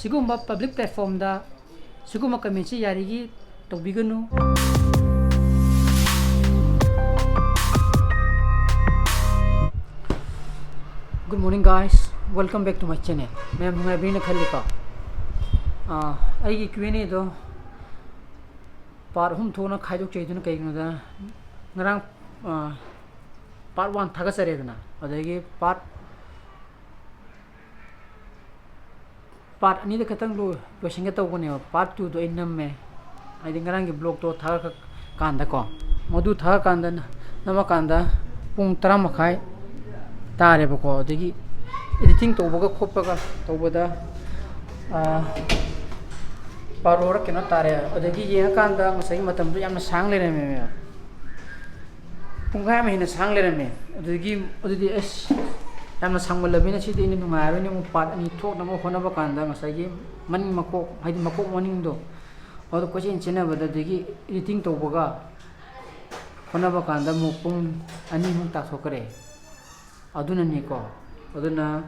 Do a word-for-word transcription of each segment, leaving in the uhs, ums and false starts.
ꯁꯤꯒꯨꯝꯕ public platformꯗ ꯁꯤꯒꯨꯝꯕ commentꯁꯤ ꯌꯥꯔꯤꯒꯤ ꯇꯧꯕꯤꯒꯅꯨ꯫ Good morning guys, welcome back to my channel. ꯃꯌꯥꯝ ꯅꯨꯡꯉꯥꯏꯕꯤꯅ ꯈꯜꯂꯤꯀꯣ꯫ ꯑꯥ, ꯑꯩꯒꯤ Q and Aꯗꯣ part ꯑꯍꯨꯝ ꯊꯣꯛꯅ ꯈꯥꯏꯗꯣꯛꯆꯩꯗꯨꯅ ꯀꯩꯒꯤꯅꯣꯗ, ꯉꯔꯥꯡ, ꯑꯥ, part one ꯊꯥꯒꯠꯆꯔꯦꯗꯅ, ꯑꯗꯒꯤ part part ꯑꯅꯤꯗ ꯈꯛꯇꯪ ꯂꯣꯏ-, ꯂꯣꯏꯁꯤꯟꯒꯦ ꯇꯧꯕꯅꯦꯕ꯫ Part twoꯗꯣ ꯑꯩ ꯅꯝꯃꯦ, ꯍꯥꯏꯗꯤ ꯉꯔꯥꯡꯒꯤ vlogꯇꯣ ꯊꯥꯒꯠꯀꯥꯟꯗꯀꯣ, ꯃꯗꯨ ꯊꯥꯒꯠꯀꯥꯟꯗ ꯅꯝꯃꯀꯥꯟꯗ ꯄꯨꯡ ꯇꯔꯥ ꯃꯈꯥꯏ ꯇꯥꯔꯦꯕꯀꯣ꯫ ꯑꯗꯒꯤ editing ꯇꯧꯕꯒ ꯈꯣꯠꯄꯒ ꯇꯧꯕꯗ, ꯑꯥ, ꯕꯥꯔꯣꯔ ꯀꯩꯅꯣ ꯇꯥꯔꯦ꯫ ꯑꯗꯒꯤ ꯌꯦꯡꯉꯀꯥꯟꯗ ꯉꯁꯥꯏꯒꯤ ꯃꯇꯝꯗꯣ ꯌꯥꯝꯅ ꯁꯥꯡ ꯂꯩꯔꯝꯃꯦꯕ꯫ ꯄꯨꯡꯈꯥꯏ ꯑꯃ ꯍꯦꯟꯅ ꯁꯥꯡ ꯂꯩꯔꯝꯃꯦ꯫ ꯑꯗꯨꯗꯒꯤ, ꯑꯗꯨꯗꯤ ꯑꯁ, ꯌꯥꯝꯅ ꯁꯥꯡꯃꯜꯂꯕꯅꯤꯅ ꯁꯤꯗꯤ ꯑꯩꯅ ꯅꯨꯡꯉꯥꯏꯔꯣꯏꯅꯦ꯫ ꯑꯃꯨꯛ part ꯑꯅꯤ ꯊꯣꯛꯅꯕ ꯍꯣꯠꯅꯕ ꯀꯥꯟꯗ ꯉꯁꯥꯏꯒꯤ ꯃꯅꯤꯡ ꯃꯀꯣꯛ, ꯍꯥꯏꯗꯤ ꯃꯀꯣꯛ ꯃꯅꯤꯡꯗꯣ, ꯑꯗꯨ ꯀꯣꯏꯆꯦꯟ ꯆꯦꯟꯅꯕꯗ, ꯑꯗꯒꯤ editing ꯇꯧꯕꯒ ꯍꯣꯠꯅꯕ ꯀꯥꯟꯗ ꯑꯃꯨꯛ ꯄꯨꯡ ꯑꯅꯤꯃꯨꯛ ꯇꯥꯊꯣꯛꯈ꯭ꯔꯦ꯫ ꯑꯗꯨꯅꯅꯤꯀꯣ꯫ ꯑꯗꯨꯅ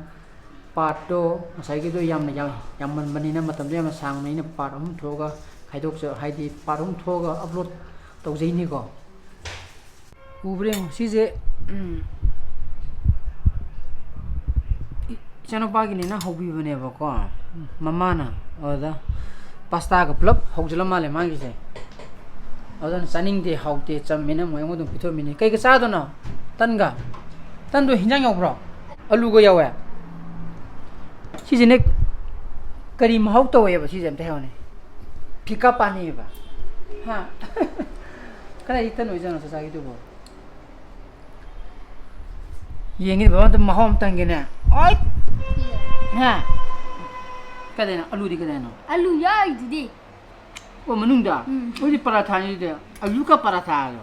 partꯇꯣ ꯉꯁꯥꯏꯒꯤꯗꯣ ꯌꯥꯝꯅ ꯌꯥꯝ-, ꯌꯥꯝꯃꯟꯕꯅꯤꯅ, ꯃꯇꯝꯗꯣ ꯌꯥꯝꯅ ꯁꯥꯡꯕꯅꯤꯅ, part ꯑꯍꯨꯝ ꯊꯣꯛꯑꯒ ꯈꯥꯏꯗꯣꯛꯆ-, ꯍꯥꯏꯗꯤ part ꯑꯍꯨꯝ ꯊꯣꯛꯑꯒ upload ꯇꯧꯖꯩꯅꯤꯀꯣ꯫ ꯎꯕ꯭ꯔꯥ ꯌꯦꯡꯉꯣ, ꯁꯤꯁꯦ, ꯎꯝ, ꯏ-, ꯏꯆꯥꯅꯨꯄꯥꯒꯤꯅꯦꯅ ꯍꯧꯕꯤꯕꯅꯦꯕꯀꯣ, ꯃꯃꯥꯅ꯫ ꯑꯗꯨꯗ pastaꯒ ꯄꯨꯂꯞ ꯍꯧꯖꯤꯜꯂ ꯃꯥꯜꯂꯦ ꯃꯥꯒꯤꯁꯦ꯫ ꯑꯗꯨꯅ ꯆꯥꯅꯤꯡꯗꯦ, ꯍꯥꯎꯇꯦ, ꯆꯝꯃꯦꯅ ꯑꯃꯨꯛ ꯑꯩꯉꯣꯟꯗ ꯑꯃꯨꯛ ꯄꯤꯊꯣꯛꯑꯝꯃꯤꯅꯦ꯫ ꯀꯩꯒ ꯆꯥꯗꯣꯏꯅꯣ? ꯇꯟꯒ? ꯇꯟꯗꯣ ꯍꯤꯟꯖꯥꯡ ꯌꯥꯎꯕ꯭ꯔꯣ? ꯑꯂꯨꯒ ꯌꯥꯎꯋꯦ? ꯁꯤꯁꯤꯅ ꯀꯔꯤ ꯃꯍꯥꯎ ꯇꯧꯋꯦꯕ? ꯁꯤꯁꯦ ꯑꯝꯇ ꯍꯥꯏꯌꯨꯅꯦ꯫ ꯐꯤꯀꯥ ꯄꯥꯅꯤꯕ? ꯍꯥ? ꯀꯗꯥꯏꯗꯒꯤ ꯇꯟ ꯑꯣꯏꯖꯥꯠꯅꯣ ꯆꯥꯆꯥꯒꯤꯗꯨꯕꯣ? ꯌꯦꯡꯒꯦ ꯕꯕꯥ, ꯑꯝꯇ ꯃꯍꯥꯎ ꯑꯝꯇꯪꯒꯦꯅꯦ꯫ ꯑꯣꯏ! ꯍꯥ? ꯀꯗꯥꯏꯅꯣ? ꯑꯂꯨꯗꯤ ꯀꯗꯥꯏꯅꯣ? ꯑꯂꯨ ꯌꯥꯎꯔꯤꯗꯨꯗꯤ꯫ ꯑꯣ, ꯃꯅꯨꯡꯗ? ꯎꯝ꯫ ꯑꯗꯨꯗꯤ ꯄꯔꯥꯊꯥꯅꯤ ꯑꯗꯨꯗꯤ꯫ ꯑꯂꯨ ꯀ ꯄꯔꯥꯊꯥꯗꯣ꯫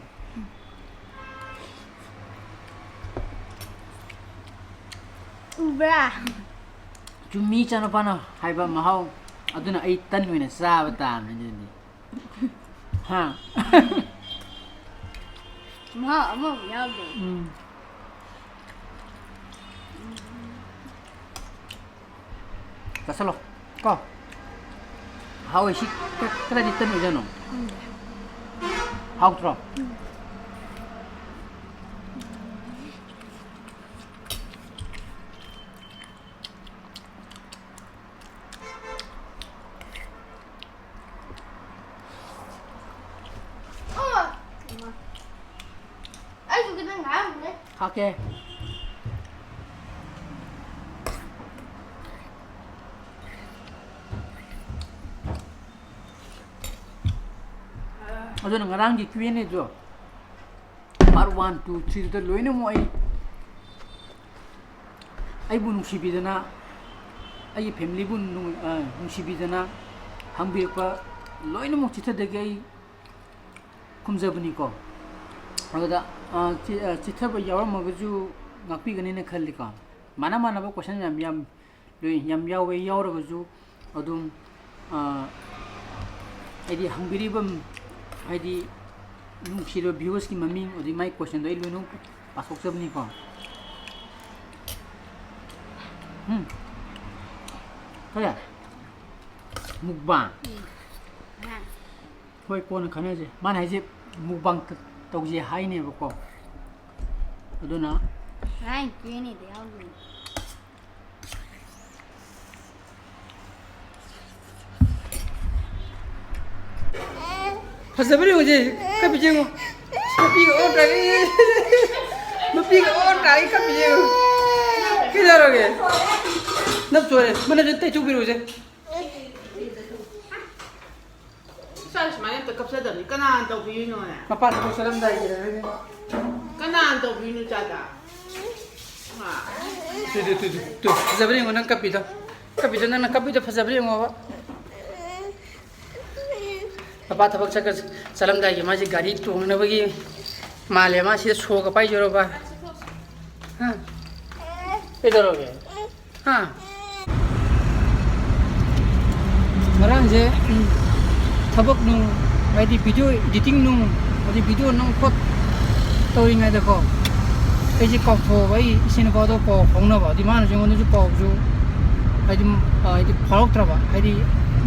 ꯎꯕ꯭ꯔꯥ? ꯆꯨꯝꯃꯤ ꯏꯆꯥꯅꯨꯄꯥꯅ ꯍꯥꯏꯕ ꯃꯍꯥꯎ꯫ ꯑꯗꯨꯅ ꯑꯩ ꯇꯟ ꯑꯣꯏꯅ ꯆꯥꯕ ꯇꯥꯕꯅꯤ ꯑꯗꯨꯗꯤ꯫ ꯍꯥ? ꯃꯍꯥꯎ ꯑꯃꯐꯥꯎ ꯌꯥꯎꯗꯦ꯫ ꯎꯝ꯫ ꯆꯥꯁꯜꯂꯣ꯫ ꯀꯣ꯫ ꯍꯥꯎꯋꯦ꯫ ꯁꯤ ꯀ-, ꯀꯗꯥꯏꯗꯩ ꯇꯟ ꯑꯣꯏꯖꯥꯠꯅꯣ? ꯈꯪꯗꯦ꯫ ꯍꯥꯎꯇ꯭ꯔꯣ? ꯎꯝ꯫ ꯑꯩꯁꯨ ꯈꯤꯇꯪ ꯉꯥꯏꯔꯝꯃꯨꯅꯦ꯫ ꯍꯥꯞꯀꯦ꯫ ꯑꯗꯨꯅ ꯉꯔꯥꯡꯒꯤ Q and A ꯗꯣ part one, two, three ꯗꯨꯗ ꯂꯣꯏꯅꯃꯛ ꯑꯩ, ꯑꯩꯕꯨ ꯅꯨꯡꯁꯤꯕꯤꯗꯅ, ꯑꯩꯒꯤ family ꯕꯨ ꯅꯨꯡ-, ꯑ, ꯅꯨꯡꯁꯤꯕꯤꯗꯅ ꯍꯪꯕꯤꯔꯛꯄ ꯂꯣꯏꯅꯃꯛ ꯆꯤꯊꯗꯒꯤ ꯑꯩ ꯈꯨꯝꯖꯕꯅꯤꯀꯣ꯫ ꯑꯗꯨꯗ, ꯑ, ꯆꯤ-, ꯑ, ꯆꯤꯊꯕ ꯌꯥꯎꯔꯝꯃꯒꯁꯨ ꯉꯥꯛꯄꯤꯒꯅꯤꯅ ꯈꯜꯂꯤꯀꯣ꯫ ꯃꯥꯟꯅ ꯃꯥꯟꯅꯕ question ꯌꯥꯝ, ꯌꯥꯝ ꯂꯣꯏ ꯌꯥꯝ ꯌꯥꯎꯋꯦ꯫ ꯌꯥꯎꯔꯒꯁꯨ ꯑꯗꯨꯝ, ꯑ, ꯍꯥꯏꯗꯤ ꯍꯪꯕꯤꯔꯤꯕ, ꯍꯥꯏꯗꯤ ꯅꯨꯡꯁꯤꯔꯕ viewersꯀꯤ ꯃꯃꯤꯡ, ꯑꯗꯨꯗꯒꯤ ꯃꯥꯏ questionꯗꯣ ꯑꯩ ꯂꯣꯏꯅꯃꯛ ꯄꯥꯊꯣꯛꯆꯕꯅꯤꯀꯣ꯫ ꯎꯝ꯫ ꯀꯔꯤ? Mukbang? ꯎꯝ꯫ ꯍꯣꯏ, ꯀꯣꯟꯅ ꯈꯟꯅꯁꯦ꯫ ꯃꯥꯅ ꯍꯥꯏꯁꯦ mukbang ꯇ-, ꯇꯧꯁꯦ ꯍꯥꯏꯅꯦꯕꯀꯣ꯫ ꯑꯗꯨꯅ ꯉꯔꯥꯡ Q and Aꯗ ꯌꯥꯎꯈꯤꯕꯅꯤ꯫ ꯐꯖꯕ꯭ꯔꯥ ꯌꯦꯡꯉꯨꯁꯦ, ꯀꯞꯄꯤꯁꯦ ꯌꯦꯡꯉꯨ꯫ ꯃꯄꯤꯒ ꯑꯣꯟ ꯇꯥꯔꯦ꯫ ꯃꯄꯤꯒ ꯑꯣꯟ ꯇꯥꯔꯦ, ꯀꯞꯄꯤꯁꯦ ꯌꯦꯡꯉꯨ꯫ ꯀꯩꯗꯧꯔꯒꯦ? ꯅꯞ ꯆꯣꯔꯦ꯫ ꯃꯅꯞꯁꯦ ꯇꯩꯊꯣꯛꯄꯤꯔꯨꯁꯦ꯫ ꯏꯆꯥ ꯁꯨꯃꯥꯏꯅ ꯑꯝꯇ ꯀꯞꯆꯗꯕꯅꯤ꯫ ꯀꯅꯥꯅ ꯇꯧꯕꯤꯔꯤꯅꯣꯅꯦ? ꯃꯄꯥ ꯊꯕꯛ ꯆꯠꯂꯝꯗꯥꯏꯒꯤ ꯍꯥꯏꯅꯦ꯫ ꯀꯅꯥꯅ ꯇꯧꯕꯤꯔꯤꯅꯣ ꯏꯆꯥꯗ? ꯍꯥ? Two, two, two, two, two. ꯐꯖꯕ꯭ꯔꯥ ꯌꯦꯡꯉꯣ ꯅꯪ ꯀꯞꯄꯤꯗꯣ꯫ ꯀꯞꯄꯤꯗꯣ, ꯅꯪꯅ ꯀꯞꯄꯤꯗꯣ ꯐꯖꯕ꯭ꯔꯥ ꯌꯦꯡꯉꯣꯕ꯫ ꯃꯄꯥ ꯊꯕꯛ ꯆꯠꯈ-, ꯆꯠꯂꯝꯗꯥꯏꯒꯤ ꯃꯥꯁꯦ ꯒꯥꯔꯤ ꯇꯣꯡꯅꯕꯒꯤ ꯃꯥꯜꯂꯦ꯫ ꯃꯥ ꯁꯤꯗ ꯁꯣꯒ ꯄꯥꯏꯖꯔꯕ? ꯍꯥ? ꯀꯩꯗꯧꯔꯒꯦ? ꯍꯥ? ꯉꯔꯥꯡꯁꯦ, ꯎꯝ, ꯊꯕꯛ ꯅꯨꯡ, ꯍꯥꯏꯗꯤ video editing ꯅꯨꯡ, ꯍꯥꯏꯗꯤ video ꯅꯝ ꯈꯣꯠ ꯇꯧꯔꯤꯉꯩꯗꯀꯣ, ꯑꯩꯁꯦ ꯀꯥꯎꯊꯣꯛꯑꯕ꯫ ꯑꯩ ꯏꯆꯤꯟ ꯅꯨꯄꯥꯗꯣ ꯄꯥꯎ ꯐꯥꯎꯅꯕ, ꯑꯗꯨꯗꯤ ꯃꯥꯅꯁꯨ ꯑꯩꯉꯣꯟꯗꯁꯨ ꯄꯥꯎꯁꯨ ꯍꯥꯏꯗꯤ, ꯍꯥꯏꯗꯤ ꯐꯥꯎꯔꯛꯇ꯭ꯔꯕ, ꯍꯥꯏꯗꯤ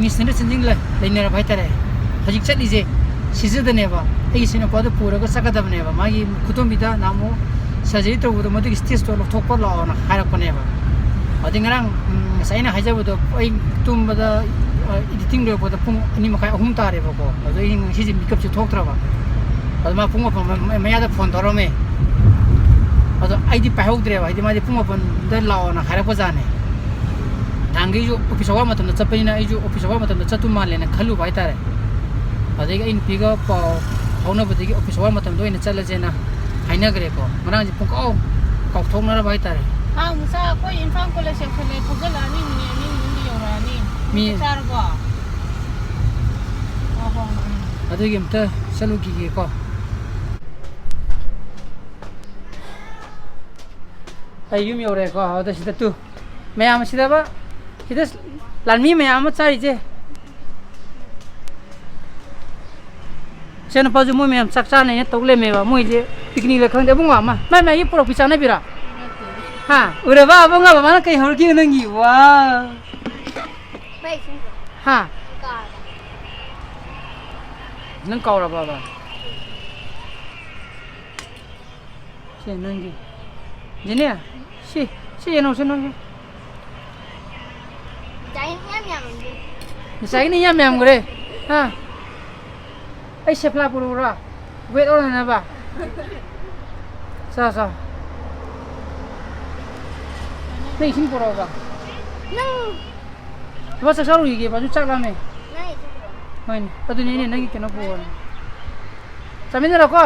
misunderstanding ꯂꯩ-, ꯂꯩꯅꯔꯕ ꯍꯥꯏꯇꯥꯔꯦ꯫ ꯍꯧꯖꯤꯛ ꯆꯠꯂꯤꯁꯦ ꯁꯤꯖꯗꯅꯦꯕ, ꯑꯩꯒꯤ ꯁꯤꯅꯨꯄꯥꯗꯣ ꯄꯨꯔꯒ ꯆꯠꯀꯗꯕꯅꯦꯕ꯫ ꯃꯥꯒꯤ ꯈꯨꯗꯣꯝꯕꯤꯗ ꯅꯍꯥꯟꯃꯨꯛ surgery ꯇꯧꯕꯗꯣ ꯃꯗꯨꯒꯤ stageꯇꯣ ꯂꯧꯊꯣꯛꯄ ꯂꯥꯛꯑꯣꯅ ꯍꯥꯏꯔꯛꯄꯅꯦꯕ꯫ ꯑꯗꯩ ꯉꯔꯥꯡ, ꯎꯝ, ꯉꯁꯥꯏ ꯑꯩꯅ ꯍꯥꯏꯖꯕꯗꯣ, ꯑꯩ ꯇꯨꯝꯕꯗ, ꯑ, editing ꯂꯣꯏꯔꯛꯄꯗ ꯄꯨꯡ ꯑꯅꯤ ꯃꯈꯥꯏ, ꯑꯍꯨꯝ ꯇꯥꯔꯦꯕꯀꯣ꯫ ꯑꯗꯣ ꯑꯩ ꯉꯁꯤꯁꯦ ꯃꯤꯀꯞꯁꯦ ꯊꯣꯛꯇ꯭ꯔꯕ꯫ ꯑꯗꯣ ꯃꯥ ꯄꯨꯡ ꯃꯥꯄꯟ ꯃ-, ꯃꯌꯥꯗ phone ꯇꯧꯔꯝꯃꯦ꯫ ꯑꯗꯣ ꯑꯩꯗꯤ ꯄꯥꯏꯍꯧꯗ꯭ꯔꯦꯕ, ꯍꯥꯏꯗꯤ ꯃꯥꯗꯤ ꯄꯨꯡ ꯃꯥꯄꯟꯗ ꯂꯥꯛꯑꯣꯅ ꯍꯥꯏꯔꯛꯄꯖꯥꯠꯅꯦ꯫ ꯅꯍꯥꯟꯈꯩꯁꯨ office hour ꯃꯇꯝꯗ ꯆꯠꯄꯅꯤꯅ ꯑꯩꯁꯨ office hour ꯃꯇꯝꯗ ꯆꯠꯇꯧ ꯃꯥꯜꯂꯦꯅ ꯈꯜꯂꯨꯕ ꯍꯥꯏꯇꯥꯔꯦ꯫ ꯑꯗꯒꯤ ꯑꯩ ꯅꯨꯄꯤꯒ ꯄꯥꯎ ꯐꯥꯎꯅꯕꯗꯒꯤ office hour ꯃꯇꯝꯗ ꯑꯣꯏꯅ ꯆꯠꯂꯁꯦꯅ ꯍꯥꯏꯅꯈ꯭ꯔꯦꯀꯣ꯫ ꯉꯔꯥꯡꯁꯦ ꯄꯨꯡꯀꯥꯎ ꯀꯥꯎꯊꯣꯛꯅꯔꯕ ꯍꯥꯏꯇꯥꯔꯦ꯫ ꯍꯥꯎ, ꯃꯆꯥ, ꯑꯩꯈꯣꯏ ꯏꯝꯐꯥꯜ college ꯌꯧꯁꯜꯂꯦ, ꯊꯧꯖꯜꯂꯛꯑꯅꯤ, ꯃꯤꯅꯤꯠ ꯑꯅꯤ ꯑꯍꯨꯝꯗ ꯌꯧꯔꯛꯑꯅꯤ꯫ ꯃꯤ ꯆꯥꯛ ꯆꯥꯔꯕꯣ? ꯑꯣ, ꯍꯣ, ꯍꯣ, ꯎꯝ꯫ ꯑꯗꯨꯒꯤ ꯑꯝꯇ ꯆꯠꯂꯨꯈꯤꯒꯦꯀꯣ꯫ ꯑꯩ ꯌꯨꯝ ꯌꯧꯔꯦꯀꯣ꯫ ꯑꯗ ꯁꯤꯗ ꯇꯨ ꯃꯌꯥꯝ ꯁꯤꯗꯕ, ꯁꯤꯗ ꯂꯥꯟꯃꯤ ꯃꯌꯥꯝ ꯑꯃ ꯆꯥꯔꯤꯁꯦ꯫ ꯏꯆꯥꯅꯨꯄꯥꯁꯨ ꯃꯣꯏ ꯃꯌꯥꯝ ꯆꯥꯛ ꯆꯥꯅꯩꯅ ꯇꯧ ꯂꯩꯔꯝꯃꯦꯕ꯫ ꯃꯣꯏꯁꯦ picnicꯂ ꯈꯪꯗꯦ꯫ ꯑꯕꯨꯡꯉꯣ ꯑꯃ ꯃꯥꯏ ꯃꯥꯏꯒꯤ ꯄꯨꯔꯛꯄꯤ ꯆꯥꯅꯕꯤꯔꯣ? ꯍꯥ? ꯎꯔꯕ ꯑꯕꯨꯡꯉꯣ? ꯕꯕꯥꯅ ꯀꯩ ꯍꯧꯔꯛꯈꯤꯕ ꯅꯪꯒꯤ? ꯋꯥ꯫ ꯍꯥ? ꯅꯪ ꯀꯥꯎꯔꯕꯕ? ꯁꯤ ꯅꯪꯒꯤ꯫ ꯖꯦꯅꯤ, ꯁꯤ, ꯁꯤ ꯌꯦꯡꯉꯣ, ꯁꯤ ꯅꯪꯒꯤ꯫ ꯉꯁꯥꯏꯒꯤꯅ ꯏꯌꯥꯝ ꯌꯥꯝꯃꯝꯗꯦ꯫ ꯉꯁꯥꯏꯒꯤꯅ ꯏꯌꯥꯝ ꯌꯥꯝꯈ꯭ꯔꯦ꯫ ꯍꯥ? ꯑꯩ ꯁꯦꯐ꯭ꯂꯥ ꯄꯨꯔꯛꯎꯔꯣ? Weight ꯑꯣꯟꯅꯅꯕ꯫ ꯆꯥ, ꯆꯥ꯫ ꯅꯪ ꯏꯁꯤꯡ ꯄꯨꯔꯛꯑꯣꯕ꯫ ꯅꯪ ꯕꯕꯥ ꯆꯥꯛ ꯆꯥꯔꯨꯈꯤꯒꯦꯕ, ꯑꯗꯨ ꯆꯥꯛ ꯂꯥꯝꯃꯦ꯫ ꯅꯪ ꯏꯁꯤꯡ ꯄꯨꯔꯛꯑꯣ꯫ ꯍꯣꯏꯅꯦ, ꯑꯗꯨꯅꯦ ꯑꯩꯅ ꯅꯪꯒꯤ ꯀꯩꯅꯣ ꯄꯨꯔꯛꯑꯣꯅꯦ꯫ ꯆꯥꯃꯤꯟꯅꯔꯣꯀꯣ꯫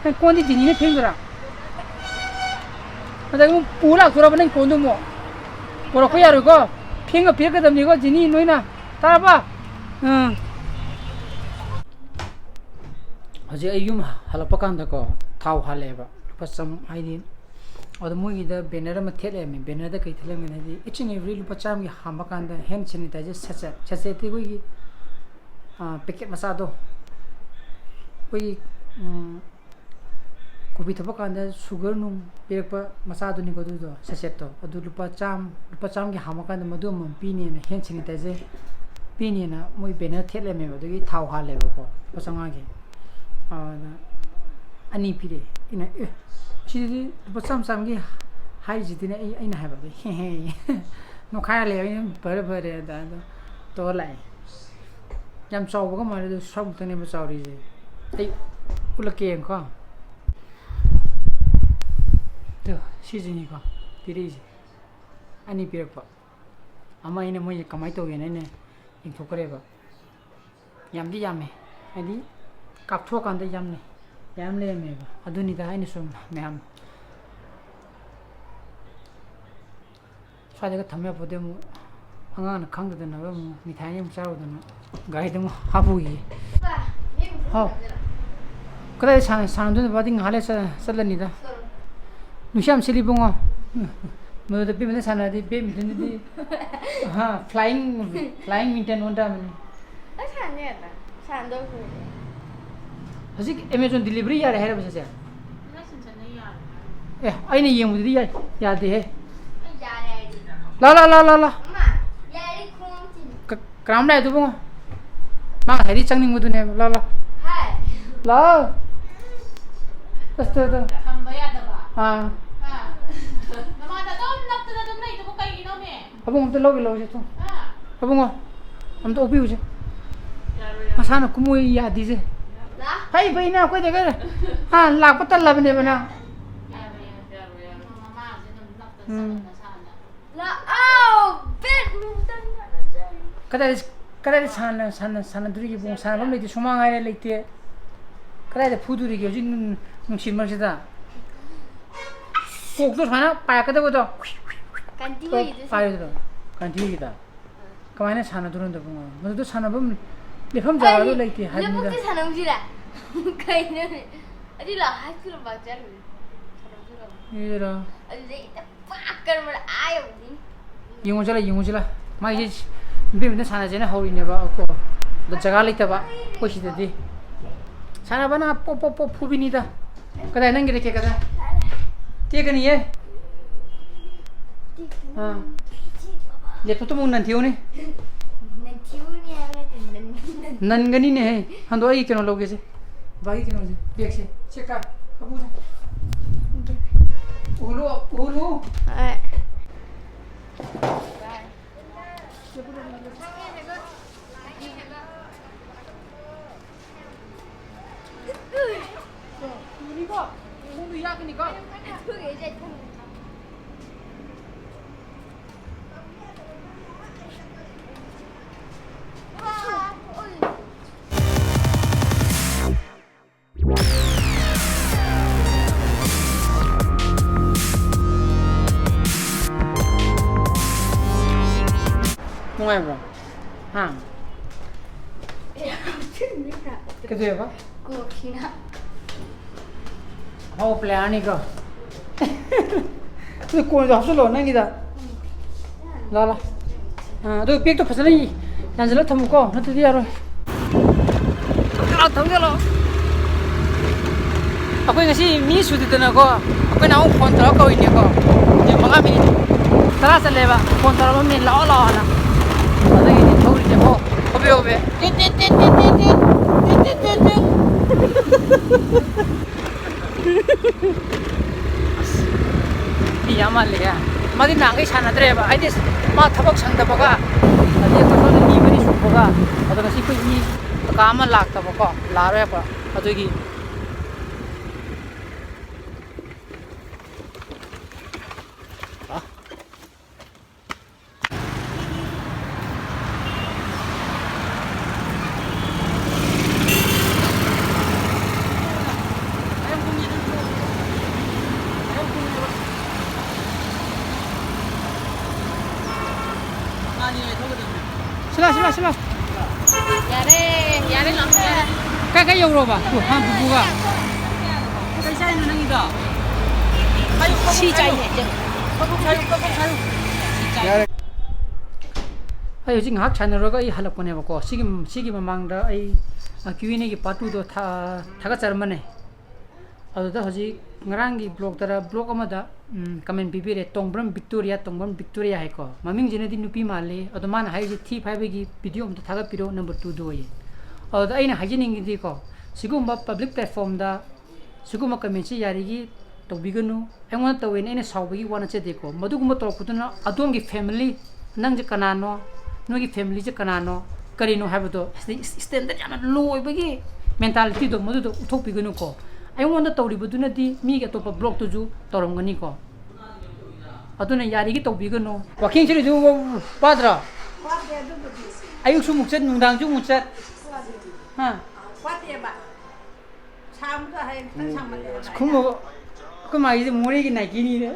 ꯅꯪ ꯀꯣꯟꯗꯤ ꯖꯤꯅꯤꯅ ꯐꯦꯡꯗꯣꯏꯔꯥ? ꯑꯗ ꯑꯃꯨꯛ ꯄꯨ ꯂꯥꯛꯇꯣꯔꯕ ꯅꯪ ꯀꯣꯟꯗꯣ ꯑꯃꯨꯛ? ꯄꯨꯔꯛꯄ ꯌꯥꯔꯣꯏꯀꯣ꯫ ꯐꯦꯡꯉ ꯄꯤꯔꯛꯀꯗꯕꯅꯤꯀꯣ, ꯖꯤꯅꯤ, ꯅꯣꯏꯅ꯫ ꯇꯥꯔꯕ? ꯎꯝ꯫ ꯍꯧꯖꯤꯛ ꯑꯩ ꯌꯨꯝ ꯍꯜꯂꯛꯄ ꯀꯥꯟꯗꯀꯣ, ꯊꯥꯎ ꯍꯥꯜꯂꯛꯑꯦꯕ꯫ ꯂꯨꯄꯥ ꯆꯥꯝ-, ꯍꯥꯏꯗꯤ, ꯑꯗꯣ ꯃꯣꯏꯒꯤꯗ banner ꯑꯃ ꯊꯦꯠ ꯂꯩꯔꯝꯃꯦ꯫ Bannerꯗ ꯀꯩ ꯊꯦꯠꯂꯝꯒꯦ ꯍꯥꯏꯗꯤ, each and every ꯂꯨꯄꯥ ꯆꯥꯝꯃꯒꯤ ꯍꯥꯟꯕ ꯀꯥꯟꯗ hand sanitizer sachet, sachetꯇꯤ ꯑꯩꯈꯣꯏꯒꯤ, ꯑꯥ, packet ꯃꯆꯥꯗꯣ, ꯑꯩꯈꯣꯏꯒꯤ, ꯎꯝ, ꯀꯣꯐꯤ ꯊꯛꯄ ꯀꯥꯟꯗ ꯁꯨꯒꯔ ꯅꯨꯡ ꯄꯤꯔꯛꯄ ꯃꯆꯥꯗꯨꯅꯤꯀꯣ, ꯑꯗꯨꯗꯣ ꯁꯦꯆꯦꯠꯇꯣ, ꯑꯗꯨ ꯂꯨꯄꯥ ꯆꯥꯝꯃ, ꯂꯨꯄꯥ ꯆꯥꯝꯃꯒꯤ ꯍꯥꯞꯄꯀꯥꯟꯗ ꯃꯗꯨ ꯑꯃꯃꯝ ꯄꯤꯅꯦꯅ, ꯍꯦꯟ ꯁꯦꯅꯤꯇꯥꯏꯖꯔ ꯄꯤꯅꯦꯅ ꯃꯣꯏ ꯕꯦꯅꯔ ꯊꯦꯠꯂꯝꯃꯦꯕ, ꯑꯗꯨꯒꯤ ꯊꯥꯎ ꯍꯥꯜꯂꯦꯕꯀꯣ, ꯂꯨꯄꯥ ꯆꯥꯝꯃꯉꯥꯒꯤ꯫ ꯑꯗꯨꯗ ꯑꯅꯤ ꯄꯤꯔꯛꯑꯦ꯫ ꯑꯩꯅ, "ꯑꯦ, ꯁꯤꯗꯤ ꯂꯨꯄꯥ ꯆꯥꯝꯃ ꯆꯥꯝꯃꯒꯤ ꯍꯥꯏꯔꯤꯁꯤꯗꯤꯅꯦ?" ꯑꯩ, ꯑꯩꯅ ꯍꯥꯏꯕ꯫ ꯑꯗ, "ꯍꯦ ꯍꯦ, ꯅꯣꯛꯈꯥꯏꯔ ꯂꯩ꯫" ꯑꯩꯅ, "ꯐꯔꯦ ꯐꯔꯦ" ꯑꯗ, ꯑꯗꯣ ꯇꯧꯔ ꯂꯥꯛꯑꯦ꯫ ꯌꯥꯝ ꯆꯥꯎꯕꯒ ꯃꯥꯜꯂꯦ, ꯑꯗꯨ ꯁ꯭ꯋꯥꯏꯃꯨꯛꯇꯅꯦꯕ ꯆꯥꯎꯔꯤꯁꯦ꯫ ꯑꯩ ꯎꯠꯂꯛꯀꯦ, ꯌꯦꯡꯉꯨꯀꯣ꯫ ꯑꯗꯣ ꯁꯤꯁꯤꯅꯤꯀꯣ ꯄꯤꯔꯛꯏꯁꯦ꯫ ꯑꯅꯤ ꯄꯤꯔꯛꯄ꯫ ꯑꯃ ꯑꯩꯅ ꯃꯣꯏꯁꯦ ꯀꯃꯥꯏꯅ ꯇꯧꯒꯦꯅ ꯑꯩꯅ ꯌꯦꯡꯊꯣꯛꯈ꯭ꯔꯦꯕ꯫ ꯌꯥꯝꯗꯤ ꯌꯥꯝꯃꯦ, ꯍꯥꯏꯗꯤ ꯀꯥꯞꯊꯣꯛꯑꯀꯥꯟꯗ ꯌꯥꯝꯅ ꯌꯥꯝ ꯂꯩꯔꯝꯃꯦꯕ꯫ ꯑꯗꯨꯅꯤꯗ ꯑꯩꯅ ꯁꯨꯝ ꯃꯌꯥꯝ ꯁ꯭ꯋꯥꯏꯗꯒ ꯊꯝ ꯌꯥꯄꯣꯠꯇꯦ꯫ ꯑꯃꯨꯛ ꯑꯉꯥꯡꯅ ꯈꯪꯗꯗꯅ ꯑꯃꯨꯛ ꯃꯤꯊꯥꯏꯅꯤ ꯑꯃꯨꯛ ꯆꯥꯔꯨꯗꯅ ꯒꯥꯔꯤꯗ ꯑꯃꯨꯛ ꯍꯥꯞꯄꯨꯈꯤꯌꯦ꯫ ꯍꯥꯎ꯫ ꯀꯗꯥꯏꯗ ꯁꯥꯟꯅ-, ꯁꯥꯟꯅꯗꯣꯏꯅꯣ? ꯕꯥꯗꯤ ꯉꯥꯏꯍꯥꯛ ꯂꯩꯔ ꯆꯠ-, ꯆꯠꯂꯅꯤꯗ꯫ ꯅꯨꯡꯁꯤꯠ ꯌꯥꯝ ꯁꯤꯠꯂꯤ ꯏꯕꯨꯡꯉꯣ꯫ ꯃꯗꯨꯗ ꯕꯦꯠꯃꯤꯟꯇꯟ ꯁꯥꯟꯅꯔꯗꯤ ꯕꯦꯠꯃꯤꯟꯇꯟꯗꯨꯗꯤ, ꯑꯍꯥ, ꯐ꯭ꯂꯥꯏꯌꯤꯡ, ꯐ꯭ꯂꯥꯏꯌꯤꯡ ꯃꯤꯟꯇꯟ ꯑꯣꯟ ꯇꯥꯕꯅꯤ꯫ ꯑꯩ ꯁꯥꯟꯅꯗꯦ ꯉꯥꯛꯇꯪ꯫ ꯁꯥꯟꯅꯗꯧ ꯀꯨꯏꯔꯦ꯫ ꯍꯧꯖꯤꯛ ꯑꯦꯃꯥꯖꯣꯟ ꯗꯤꯂꯤꯚꯔꯤ ꯌꯥꯔꯦ ꯍꯥꯏꯔꯕ ꯁꯤꯁꯦ? ꯉꯁꯤ ꯆꯠꯅ ꯌꯥꯔꯦ ꯍꯥꯏ꯫ ꯑꯦ, ꯑꯩꯅ ꯌꯦꯡꯕꯗꯗꯤ ꯌꯥ-, ꯌꯥꯗꯦꯍꯦ꯫ ꯑꯩ ꯌꯥꯔꯦ ꯍꯥꯏꯗꯤ꯫ ꯂꯥ, ꯂꯥ, ꯂꯥ, ꯂꯥ, ꯂꯥ꯫ ꯑꯃ, ꯌꯥꯔꯦ ꯈꯣꯡ ꯊꯤꯟ-, ꯀ-, ꯀꯅꯥꯝ ꯂꯥꯛꯑꯦ ꯑꯗꯨꯕꯨ? ꯃꯥ ꯉꯁꯥꯏꯗꯤ ꯆꯪꯅꯤꯡꯕꯗꯨꯅꯦꯕ꯫ ꯂꯥ, ꯂꯥ꯫ ꯍꯥꯏ꯫ ꯂꯥ꯫ ꯑꯁ, ꯇꯨ, ꯇꯨ꯫ ꯊꯝꯕ ꯌꯥꯗꯕ꯫ ꯑꯥ꯫ ꯑꯥ꯫ ꯅꯃꯥꯗ ꯑꯗꯨꯝ ꯅꯞꯇꯅ ꯑꯗꯨꯝ ꯂꯩꯗꯨꯕꯨ ꯀꯩꯒꯤꯅꯣꯃꯦ? ꯑꯕꯨꯡ ꯑꯝꯇ ꯂꯧꯒꯦ, ꯂꯧꯁꯦ ꯇꯨ꯫ ꯑꯥ꯫ ꯑꯕꯨꯡꯉꯣ, ꯑꯝꯇ ꯑꯣꯛꯄꯤꯌꯨꯁꯦ꯫ ꯌꯥꯔꯣꯏ, ꯌꯥꯔꯣꯏ꯫ ꯃꯁꯥꯅ ꯀꯨꯝꯃꯣꯏ ꯌꯥꯗꯤꯁꯦ꯫ ꯂꯥ? ꯐꯩ, ꯐꯩ, ꯅꯪ ꯑꯩꯈꯣꯏꯗꯒ, ꯍꯥ, ꯂꯥꯛꯄ ꯇꯜꯂꯕꯅꯦꯕ ꯅꯪ꯫ ꯌꯥꯔꯣꯏ, ꯌꯥꯔꯣꯏ, ꯌꯥꯔꯣꯏ, ꯌꯥꯔꯣꯏ꯫ ꯃꯃꯥꯁꯦ ꯑꯗꯨꯝ ꯅꯞꯇꯅ ꯎꯝ꯫ ꯆꯠꯂꯒ ꯁꯥꯟꯅ꯫ ꯂꯥꯛꯑꯣ, ꯕꯦꯠꯃꯤꯟꯇꯟ ꯁꯥꯟꯅꯖꯦ꯫ ꯀꯗꯥꯏꯗ, ꯀꯗꯥꯏꯗ ꯁꯥꯟꯅ-, ꯁꯥꯟꯅ-, ꯁꯥꯟꯅꯗꯣꯔꯤꯒꯦ ꯏꯕꯨꯡꯉꯣ? ꯁꯥꯟꯅꯐꯝ ꯂꯩꯇꯦ, ꯁꯨꯃꯥꯡ ꯍꯥꯏꯔꯦ ꯂꯩꯇꯦ꯫ ꯀꯗꯥꯏꯗ ꯐꯨꯗꯣꯔꯤꯒꯦ ꯍꯧꯖꯤꯛ ꯅꯨꯡ-, ꯅꯨꯡꯁꯤꯠ ꯃꯔꯛꯁꯤꯗ? ꯀꯣꯛꯇꯣ ꯁꯨꯃꯥꯏꯅ ꯄꯥꯏꯔꯛꯀꯗꯕꯗꯣ꯫ ꯀꯟꯇꯤ ꯀꯣꯛ ꯑꯣꯏꯔꯤꯗꯨꯁꯨ꯫ ꯄꯥꯏꯔꯤꯗꯣ꯫ ꯀꯟꯇꯤ ꯑꯣꯏꯔꯤꯗ꯫ ꯀꯃꯥꯏꯅ ꯁꯥꯟꯅꯗꯣꯏꯅꯣ ꯏꯕꯨꯡꯉꯣ? ꯃꯗꯨꯗ ꯁꯥꯟꯅꯐꯝ ꯂꯦꯞꯐꯝ ꯖꯒꯥꯗꯣ ꯑꯩ ꯂꯩꯇꯦ ꯍꯥꯏꯕꯅꯤꯗ꯫ ꯂꯧꯕꯨꯛꯇ ꯁꯥꯟꯅꯧꯁꯤꯔꯥ? ꯀꯩꯅꯣꯅꯦ? ꯑꯗꯨ ꯂꯥꯛꯑꯣ, ꯍꯥꯏ ꯁ꯭ꯀꯨꯜ ꯂꯝꯄꯥꯛ ꯆꯠꯂꯨꯁꯤ꯫ ꯁꯥꯟꯅꯧꯁꯤꯔꯥ? ꯏꯔꯥ꯫ ꯑꯗꯨꯗꯩ ꯍꯦꯛꯇ ꯄꯥꯛ ꯀꯟꯕꯗ ꯑꯥ ꯌꯧꯅꯤ꯫ ꯌꯦꯡꯉꯨꯁꯤꯂꯥ, ꯌꯦꯡꯉꯨꯁꯤꯂꯥ꯫ ꯃꯥꯒꯤ ꯕꯦꯠꯃꯤꯟꯇꯟ ꯁꯥꯟꯅꯁꯦꯅ ꯍꯧꯔꯤꯅꯦꯕ ꯀꯣ꯫ ꯑꯗꯣ ꯖꯒꯥ ꯂꯩꯇꯕ ꯑꯩꯈꯣꯏ ꯁꯤꯗꯗꯤ꯫ ꯁꯥꯟꯅꯕꯅ ꯄꯣꯞ ꯄꯣꯞ ꯄꯣꯞ ꯐꯨꯕꯤꯅꯤꯗ꯫ ꯀꯗꯥꯏ ꯅꯪꯒꯤꯗ ꯀꯦꯛ ꯀꯗꯥꯏ? ꯇꯦꯛꯀꯅꯤꯌꯦ꯫ ꯑꯥ꯫ ꯂꯦꯞꯇꯣꯞꯇꯣ ꯑꯃꯨꯛ ꯅꯟꯊꯤꯎꯅꯤ꯫ ꯅꯟꯊꯤꯎꯅꯤ ꯍꯥꯏꯕ ꯅꯠꯇꯦ, ꯅꯟ-, ꯅꯟ-, ꯅꯟꯒꯅꯤꯅꯦꯍꯦ꯫ ꯍꯟꯗꯣ, ꯑꯩ ꯀꯩꯅꯣ ꯂꯧꯒꯦꯁꯦ꯫ ꯕꯥꯒꯤ ꯀꯩꯅꯣꯁꯦ, ꯕꯦꯒꯁꯦ꯫ ꯁꯦ ꯀꯥ, ꯀꯥꯕꯨꯁꯦ꯫ ꯎꯍꯜꯂꯨ, ꯎꯍꯜꯂꯨ꯫ ꯍꯣꯏ꯫ ꯇꯨꯅꯤꯀꯣ, ꯈꯣꯡꯗꯣ ꯌꯥꯛꯀꯅꯤꯀꯣ꯫ ꯅꯨꯡꯉꯥꯏꯕ꯭ꯔꯣ? ꯍꯥ? ꯀꯩꯗꯧꯋꯦꯕ? ꯀꯣꯛꯁꯤꯅ꯫ ꯑꯍꯥꯎꯕ ꯄ꯭ꯂꯦꯌꯥꯔꯅꯤꯀꯣ꯫ ꯑꯗꯨ ꯀꯣꯏꯟꯗꯣ ꯍꯥꯞꯆꯤꯜꯂꯣ ꯅꯪꯒꯤꯗ꯫ ꯂꯥ, ꯂꯥ꯫ ꯑꯥ, ꯑꯗꯨ ꯕꯦꯛꯇꯣ ꯐꯖꯅ ꯌꯥꯟꯁꯤꯜꯂ ꯊꯝꯃꯨꯀꯣ, ꯅꯠꯇ꯭ꯔꯗꯤ ꯌꯥꯔꯣꯏ꯫ ꯂꯥ, ꯊꯧꯖꯤꯜꯂꯣ꯫ ꯑꯩꯈꯣꯏ ꯉꯁꯤ ꯃꯤ ꯁꯨꯗꯗꯅꯀꯣ, ꯑꯩꯈꯣꯏꯅ ꯑꯃꯨꯛ ꯐꯣꯟ ꯇꯧꯔꯒ ꯀꯧꯔꯤꯅꯦꯀꯣ꯫ ꯃꯤꯅꯤꯠ ꯃꯉꯥ, ꯃꯤꯅꯤꯠ ꯇꯔꯥ ꯆꯠꯂꯦꯕ, ꯐꯣꯟ ꯇꯧꯔꯒ ꯃꯤꯅꯤꯠ ꯂꯥꯛꯑꯣ ꯂꯥꯛꯑꯣꯅ꯫ ꯑꯗꯨꯒꯤꯅꯤ ꯊꯧꯔꯤꯁꯦꯀꯣ, ꯍꯣꯕꯦ ꯍꯣꯕꯦ꯫ ꯇꯤꯠ, ꯇꯤꯠ, ꯇꯤꯠ꯫ ꯑꯁ, ꯃꯤ ꯌꯥꯝ ꯃꯥꯜꯂꯦꯍꯦ꯫ ꯃꯥꯗꯤ ꯅꯍꯥꯟꯈꯩ ꯁꯥꯟꯅꯗ꯭ꯔꯦꯕ꯫ ꯍꯥꯏꯗꯤ ꯃꯥ ꯊꯕꯛ ꯁꯪꯗꯕꯒ, ꯑꯗꯩ ꯑꯩꯈꯣꯏ ꯁꯣꯝꯗ ꯃꯤ ꯃꯔꯤ ꯁꯨꯕꯒ, ꯑꯗꯣ ꯉꯁꯤ ꯑꯩꯈꯣꯏ ꯃꯤ ꯀꯀꯥ ꯑꯃ ꯂꯥꯛꯇꯕꯀꯣ, ꯂꯥꯛꯑꯔꯣꯏꯕ꯫ ꯑꯗꯨꯒꯤ ꯁꯤꯂꯥ, ꯁꯤꯂꯥ, ꯁꯤꯂꯥ꯫ ꯌꯥꯔꯦ, ꯌꯥꯔꯦ, ꯂꯥꯛꯑꯣ, ꯌꯥꯔꯦ꯫ ꯀꯥꯏ, ꯀꯥꯏ ꯌꯧꯔꯣꯕ? ꯄꯨ-, ꯍꯥ, ꯄꯨꯄꯨꯒ? ꯀꯩ ꯆꯥꯏꯅꯣ ꯅꯪꯒꯤꯗꯣ? ꯁꯤ ꯆꯥꯏꯅꯦ, ꯏꯆꯦ꯫ ꯀꯕꯣꯛ ꯆꯥꯏꯌꯨ, ꯀꯕꯣꯛ ꯆꯥꯏꯌꯨ꯫ ꯌꯥꯔꯦ꯫ ꯑꯩ ꯍꯧꯖꯤꯛ ꯉꯥꯏꯍꯥꯛ ꯁꯥꯟꯅꯔꯨꯔꯒ ꯑꯩ ꯍꯜꯂꯛꯄꯅꯦꯕꯀꯣ꯫ ꯁꯤꯒꯤ, ꯁꯤꯒꯤ ꯃꯃꯥꯡꯗ ꯑꯩ, ꯑ, Q and Aꯒꯤ part twoꯗꯣ ꯊꯥ-, ꯊꯥꯒꯠꯆꯔꯝꯕꯅꯦ꯫ ꯑꯗꯨꯗ ꯍꯧꯖꯤꯛ ꯉꯔꯥꯡꯒꯤ ꯕ꯭ꯂꯣꯛꯇꯔ ꯕ꯭ꯂꯣꯛ ꯑꯃꯗ ꯀꯃꯦꯟ ꯄꯤꯕꯤꯔꯦ, "ꯇꯣꯡꯕ꯭ꯔꯝ ꯕꯤꯛꯇꯣꯔꯤꯌꯥ, ꯇꯣꯡꯕ꯭ꯔꯝ ꯕꯤꯛꯇꯣꯔꯤꯌꯥ" ꯍꯥꯏꯀꯣ꯫ ꯃꯃꯤꯡꯁꯤꯅꯗꯤ ꯅꯨꯄꯤ ꯃꯥꯜꯂꯤ, ꯑꯗꯣ ꯃꯥꯅ ꯍꯥꯏꯔꯤꯁꯦ ꯊꯤ ꯐꯥꯏꯕꯒꯤ ꯚꯤꯗꯤꯑꯣ ꯑꯝꯇ ꯊꯥꯒꯠꯄꯤꯔꯣ, ꯅꯝꯕꯔ ꯇꯨꯗꯣ ꯑꯣꯏꯌꯦ꯫ ꯑꯗꯨꯗ ꯑꯩꯅ ꯍꯥꯏꯖꯅꯤꯡꯉꯤꯗꯤꯀꯣ, ꯁꯤꯒꯨꯝꯕ ꯄꯕ꯭ꯂꯤꯛ ꯄ꯭ꯂꯦꯠꯐꯣꯝꯗ ꯁꯤꯒꯨꯝꯕ ꯀꯃꯦꯟꯁꯤ ꯌꯥꯔꯤꯒꯤ ꯇꯧꯕꯤꯒꯅꯨ꯫ ꯑꯩꯉꯣꯟꯗ ꯇꯧꯋꯦꯅ ꯑꯩꯅ ꯁꯥꯎꯕꯒꯤ ꯋꯥ ꯅꯠꯆꯗꯦꯀꯣ꯫ ꯃꯗꯨꯒꯨꯝꯕ ꯇꯧꯔꯛꯄꯗꯨꯅ ꯑꯗꯣꯝꯒꯤ ꯐꯦꯃꯤꯂꯤ, ꯅꯪꯁꯦ ꯀꯅꯥꯅꯣ, ꯅꯣꯏꯒꯤ ꯐꯦꯃꯤꯂꯤꯁꯦ ꯀꯅꯥꯅꯣ, ꯀꯔꯤꯅꯣ ꯍꯥꯏꯕꯗꯣ, ꯁꯤꯗꯩ ꯏꯁ-, ꯏꯁꯇꯦꯟꯗꯔꯠ ꯌꯥꯝꯅ ꯂꯣ ꯑꯣꯏꯕꯒꯤ ꯃꯦꯟꯇꯥꯂꯤꯇꯤꯗꯣ ꯃꯗꯨꯗꯣ ꯎꯠꯊꯣꯛꯄꯤꯒꯅꯨꯀꯣ꯫ ꯑꯩꯉꯣꯟꯗ ꯇꯧꯔꯤꯕꯗꯨꯅꯗꯤ ꯃꯤꯒꯤ ꯑꯇꯣꯞꯄ ꯕ꯭ꯂꯣꯛꯇꯁꯨ ꯇꯧꯔꯝꯒꯅꯤꯀꯣ꯫ ꯑꯗꯨꯅ ꯌꯥꯔꯤꯒꯩ ꯇꯧꯕꯤꯒꯅꯨ꯫ ꯋꯥꯀꯤꯡ ꯆꯠꯂꯤꯗꯨ ꯋꯥꯗ꯭ꯔꯣ? ꯋꯥꯗꯦ ꯑꯗꯨꯕꯨꯗꯤ꯫ ꯑꯌꯨꯛꯁꯨ ꯑꯃꯨꯛ ꯆꯠ, ꯅꯨꯡꯗꯥꯡꯁꯨ ꯑꯃꯨꯛ ꯆꯠ꯫ ꯋꯥꯗꯦ꯫ ꯍꯥ? ꯋꯥꯗꯦꯕ꯫ ꯁꯥꯡꯕꯗꯣ ꯍꯌꯦꯡ ꯈꯤꯇꯪ ꯁꯥꯡꯃꯜꯂꯦ꯫ ꯑꯁ, ꯈꯨꯃꯨꯛ, ꯑꯩꯈꯣꯏ ꯃꯥꯒꯤꯁꯦ ꯃꯣꯔꯦꯒꯤ ꯅꯥꯏꯀꯤꯅꯤꯅꯦ꯫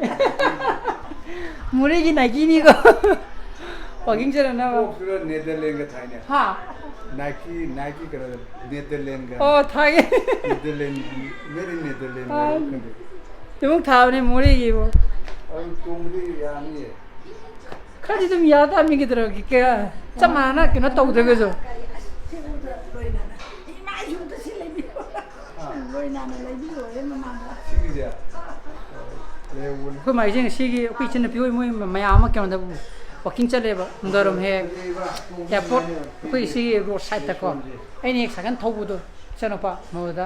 ꯃꯣꯔꯦꯒꯤ ꯅꯥꯏꯀꯤꯅꯤꯀꯣ꯫ ꯋꯥꯀꯤꯡ ꯆꯠꯅꯅꯕ꯫ ꯀꯣꯛꯁꯤꯗ ꯅꯦꯗꯔꯂꯦꯟꯒ ꯊꯥꯏꯅꯦ꯫ ꯍꯥ? ꯅꯥꯏꯀꯤ, ꯅꯥꯏꯀꯤ ꯀꯩꯅꯣꯗ ꯅꯦꯗꯔꯂꯦꯟꯒ꯫ ꯑꯣ, ꯊꯥꯏꯌꯦ꯫ ꯅꯦꯗꯔꯂꯦꯟ, made in Netherlands ꯑꯥ꯫ ꯍꯥꯏꯕ꯭ꯔꯥ ꯈꯪꯗꯦ꯫ ꯑꯗꯨꯃꯛ ꯊꯥꯕꯅꯦ ꯃꯣꯔꯦꯒꯤꯕꯨ꯫ ꯑꯗꯨ ꯇꯣꯡꯕꯗꯤ ꯌꯥꯅꯤꯌꯦ꯫ ꯈꯔꯗꯤ ꯑꯗꯨꯝ ꯌꯥ ꯇꯥꯕꯅꯤ ꯀꯩꯗꯧꯔꯒꯦ? ꯀꯌꯥ ꯆꯞ ꯃꯥꯟꯅꯅ ꯀꯩꯅꯣ ꯇꯧꯗ꯭ꯔꯒꯁꯨ꯫ ꯁꯤ ꯎꯗ꯭ꯔꯣ? ꯂꯣꯏꯅꯅ꯫ ꯏꯃꯥ, ꯌꯨꯝꯗ ꯁꯤ ꯂꯩꯕꯤꯌꯨ꯫ ꯑꯥ꯫ ꯂꯣꯏꯅꯅ ꯂꯩꯕꯤꯌꯨ, ꯍꯣꯔꯦꯟ ꯃꯃꯥꯡꯗ꯫ ꯁꯤꯒꯤꯁꯦ? ꯂꯩꯍꯧꯕꯅꯤ꯫ ꯑꯩꯈꯣꯏ ꯃꯥꯏꯁꯦ ꯉꯁꯤꯒꯤ ꯑꯩꯈꯣꯏ ꯏꯆꯟꯅꯨꯄꯤ ꯍꯣꯏ ꯃꯣꯏ ꯃꯌꯥꯝ ꯑꯃ ꯀꯩꯅꯣꯗ ꯋꯥꯀꯤꯡ ꯆꯠꯂꯦꯕ, ꯅꯨꯡꯗꯥꯡꯋꯥꯏꯔꯝ ꯍꯦꯛ ꯑꯦꯌꯥꯔꯄꯣꯔꯠ, ꯑꯩꯈꯣꯏ ꯁꯤꯒꯤ ꯔꯣꯗ ꯁꯥꯏꯗꯠꯇꯀꯣ꯫ ꯑꯩꯅ ꯍꯦꯛ ꯁꯥꯏꯀꯜ ꯊꯧꯕꯗꯣ, ꯏꯆꯥꯅꯨꯄꯥ ꯃꯣꯏꯗ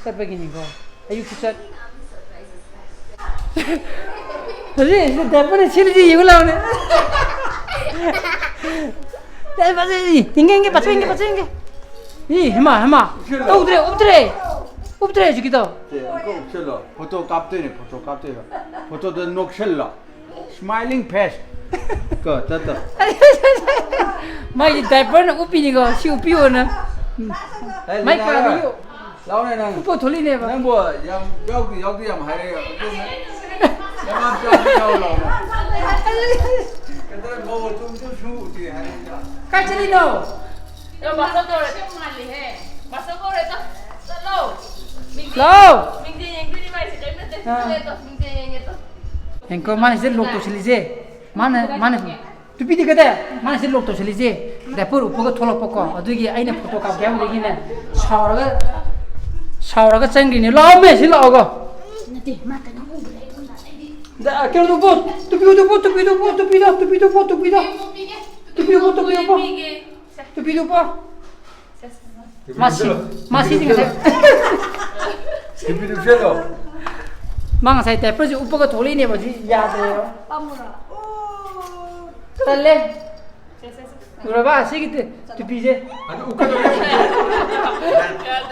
ꯆꯠꯄꯒꯤꯅꯤꯀꯣ꯫ ꯑꯌꯨꯛꯁꯨ ꯆꯠ-, ꯍꯧꯖꯤꯛ ꯁꯤꯗ ꯗꯥꯏꯄꯔꯅ ꯁꯤꯜꯂꯤꯁꯤ ꯌꯦꯡꯉꯨ ꯂꯥꯎꯅꯦ꯫ ꯑꯦ, ꯐꯖꯩ꯫ ꯌꯦꯡꯒꯦ, ꯌꯦꯡꯒꯦ, ꯄꯥꯊꯣꯛ ꯌꯦꯡꯒꯦ, ꯄꯥꯊꯣꯛ ꯌꯦꯡꯒꯦ꯫ ꯏ, ꯍꯩꯃꯥ, ꯍꯩꯃꯥ꯫ ꯎꯞꯁꯜꯂꯣ꯫ ꯇꯧꯗ꯭ꯔꯦ, ꯎꯞꯇ꯭ꯔꯦ꯫ ꯎꯞꯇ꯭ꯔꯦ ꯍꯧꯖꯤꯛꯀꯤꯗꯣ꯫ ꯁꯦ, ꯑꯃꯨꯛꯀ ꯎꯞꯁꯜꯂꯣ꯫ Photo ꯀꯥꯞꯇꯣꯏꯅꯦ, photo ꯀꯥꯞꯇꯣꯏꯕ꯫ ꯐꯣꯇꯣꯗ ꯅꯣꯛꯁꯜꯂꯣ꯫ Smiling face꯫ ꯀꯣ, ꯆꯠꯇꯣ꯫ ꯃꯥꯏꯗꯤ ꯗꯥꯏꯄꯔꯅ ꯎꯞꯄꯤꯅꯤꯀꯣ, ꯁꯤ ꯎꯞꯄꯤꯌꯣꯅ꯫ ꯑꯦ, ꯃꯥꯏ ꯂꯤꯅꯥ, ꯀꯥꯗ ꯌꯣ-, ꯂꯥꯎꯅꯦ ꯅꯪ꯫ ꯎꯞꯄ ꯊꯣꯛꯂꯛꯏꯅꯦꯕ꯫ ꯅꯪꯕꯨ ꯌꯥꯝ ꯌꯥꯎꯗꯤ, ꯌꯥꯎꯗꯤ ꯌꯥꯝ ꯍꯥꯏꯔꯛꯑꯦ꯫ ꯑꯗꯨꯅ ꯅꯃꯥ ꯃꯆꯥꯗꯤ ꯌꯥꯎ ꯂꯥꯎꯅꯦ꯫ ꯀꯩꯗꯧꯔꯦ? ꯃꯧ ꯑꯆꯨꯝꯁꯨ ꯁꯨ ꯎꯗꯦ ꯍꯥꯏꯔꯛꯏꯗ꯫ ꯀꯥꯏ ꯆꯠꯂꯤꯅꯣ? ꯑꯦ, ꯃꯥꯁꯇꯔ ꯀꯧꯔꯦ꯫ ꯃꯥꯁꯇꯔ ꯀꯧꯔꯦ, ꯇꯣ꯫ ꯆꯠꯂꯣ꯫ ꯃꯤꯡꯖꯦꯜ-, ꯂꯥꯎ꯫ ꯃꯤꯡꯖꯦꯜ ꯌꯦꯡꯗꯣꯏꯅꯤ ꯃꯥꯏꯁꯦ, ꯀꯔꯤꯝ ꯅꯠꯇꯦ꯫ ꯑꯥ꯫ ꯆꯠꯂꯦ, ꯇꯣ꯫ ꯃꯤꯡꯖꯦꯜ ꯌꯦꯡꯉꯦ, ꯇꯣ꯫ ꯌꯦꯡꯀꯣ, ꯃꯥꯅ ꯁꯤꯗ ꯂꯣꯛ ꯇꯧꯁꯤꯜꯂꯤꯁꯦ꯫ ꯃꯥꯅ, ꯃꯥꯅ, ꯇꯨꯄꯤꯗꯤ ꯀꯗꯥꯏ? ꯃꯥꯅ ꯁꯤꯗ ꯂꯣꯛ ꯇꯧꯁꯤꯜꯂꯤꯁꯦ꯫ ꯗꯥꯏꯄꯔ ꯎꯞꯄꯒ ꯊꯣꯛꯂꯛꯄꯀꯣ꯫ ꯑꯗꯨꯒꯤ ꯑꯩꯅ ꯐꯣꯇꯣ ꯀꯥꯞꯀꯦ ꯍꯥꯏꯕꯗꯒꯤꯅꯦ, ꯁꯥꯎꯔꯒ ꯁꯥꯎꯔꯒ ꯆꯪꯈ꯭ꯔꯤꯅꯦ꯫ ꯂꯥꯛꯑꯣꯃꯦ, ꯁꯤ ꯂꯥꯛꯑꯣꯒ꯫ ꯅꯠꯇꯦ, ꯃꯥ ꯀꯩꯅꯣꯝ ꯎꯕꯗ ꯑꯩꯉꯣꯟꯗ ꯑꯩꯗꯤ ꯗ, ꯀꯩꯅꯣꯗꯨꯕꯨ, ꯇꯨꯄꯤꯗꯨꯕꯨ, ꯇꯨꯄꯤꯗꯨꯕꯨ, ꯇꯨꯄꯤꯗꯣ, ꯇꯨꯄꯤꯗꯨꯕꯨ, ꯇꯨꯄꯤꯗꯣ꯫ ꯄꯤꯒꯦ, ꯄꯤꯒꯦ꯫ ꯇꯨꯄꯤꯗꯨꯕꯨ, ꯇꯨꯄꯤꯗꯨꯕꯨ꯫ ꯄꯤꯒꯦ꯫ ꯁꯦ꯫ ꯇꯨꯄꯤꯗꯨꯕꯨ꯫ ꯁꯦ, ꯁꯦ, ꯁꯦ꯫ ꯃꯥꯁꯤ, ꯃꯥꯁꯤꯗꯤ ꯉꯁꯥꯏ ꯇꯨꯄꯤꯗꯨ ꯁꯦꯠꯂꯣ꯫ ꯃꯥ ꯉꯁꯥꯏ diaperꯁꯦ ꯎꯞꯄꯒ ꯊꯣꯛꯂꯛꯏꯅꯦꯕ, ꯍꯧꯖꯤꯛ ꯌꯥꯗ꯭ꯔꯦꯕ꯫ ꯄꯥꯝꯃꯨꯔꯕ? ꯇꯜꯂꯦ꯫ ꯁꯦ, ꯁꯦ, ꯁꯦ꯫ ꯎꯔꯕ? ꯑꯁꯤꯒꯤ ꯇꯨ-, ꯇꯨꯄꯤꯁꯦ꯫ ꯑꯗꯨ ꯎꯞꯀꯗꯕꯅꯤ꯫